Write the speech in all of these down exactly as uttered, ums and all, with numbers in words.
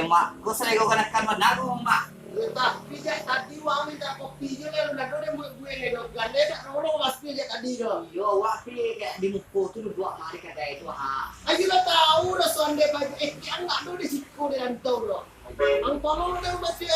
Mak, ko salero kanakan bana ko, Mak. Yo, tapi jak tadi wak minta kopi jo lah, alun ado den buek-buek lai doh. Gandai dak roro pasti jak tadi tu. Iyo, wak pi kayak di muko tu duduak mari kadai tu, ha. Ayolah tahu dah, suandai baju, eh, kian ndak ado di siko di rantau tu. Ang tolong dah masih,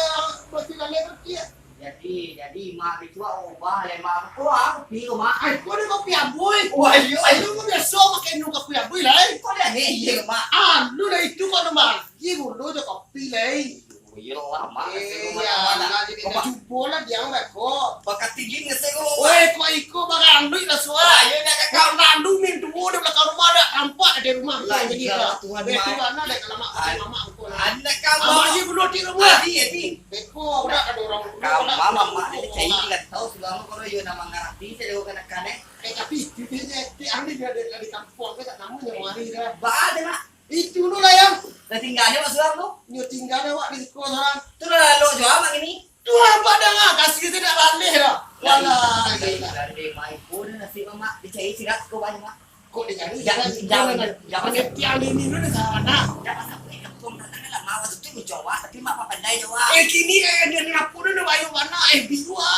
masih lalai tu, kian. Jadi, jadi, Mak, itu ubah lai, Mak. Ko, ah, kopi ko, Mak. Ai, ko ado kopi abui. Wah, iyo, ai. Ko biaso makan minum kopi abui lai. Ko ado ni, iyo, Mak. Anu lah itu, ko ado magi gulo jo kopi lai. Iyo lah, Mak. Eh, iyo lah, Mak. Cubo lah, diang lah, ko. Bakati jin ngasih ko, Mak. Oi, ko iko baraluik lah, suah. Ayo, nak kakak. Lalu min duo di balakang rumah, dak tampak di rumah. Lah, jadi iyo lah, Tuhan, Mak. Betul lah, nak dek kalau mak, mamak ko lah. Anak kamu. Abah aja gulo di rumah. Adi, adi. Beko, udah ada orang. Kau mama, mak, dia cai kan tahu, sudah mau kalau yo nama ngarapi, saya jauh kanakan, eh. Eh, tapi itu dia, dia, dia ahli dia, dia di kampung, dia tak tahu yang hari dah. Ba ada, Mak. Itu dulu lah, yang. Dah tinggal aja, Mak, sudah tu. Nyo tinggal dah, Wak, di sekolah sekarang. Tu lah, lo jual, Mak, ini. Tu lah, Mak, dah, Mak. Kasih kita dah balik dah. Walah, dari, dari, dari, Mak, itu dah nasi, Mak. Dia cai sirat, kau banyak, Mak. Kok dicari? Jangan, jangan, jangan. Pengertian ini tu dah salah, nak. Jangan sampai kampung tanah lah, mau tu, tu mencoba, tapi mak pandai jawab. Eh, kini, eh, dia ni apa tu, dah bayar mana, eh, biwa.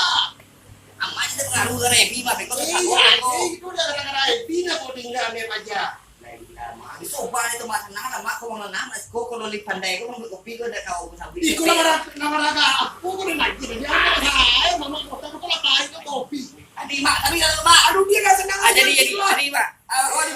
Amat je pengaruh dengan Ebi, mah, beko. Eh, tak iya, tahu, eh, itu dah gara-gara Ebi nak kau tinggal ni, Raja. Lain dah, Mak. Habis sobat itu, Mak, tenang lah, Mak, kau mau nanam, kau kalau lebih pandai, kau mau kopi, kau dah tahu, sampai. Ih, kau nama raga, nama raga, apa kau dah lagi, dah, dia apa, eh, mama, kau tahu, kau lah baik, kau kopi. Adi, Mak, tadi dah, Mak. Aduh, dia dah senang. Ah, jadi, jadi, tadi, Mak. Ah, oh, di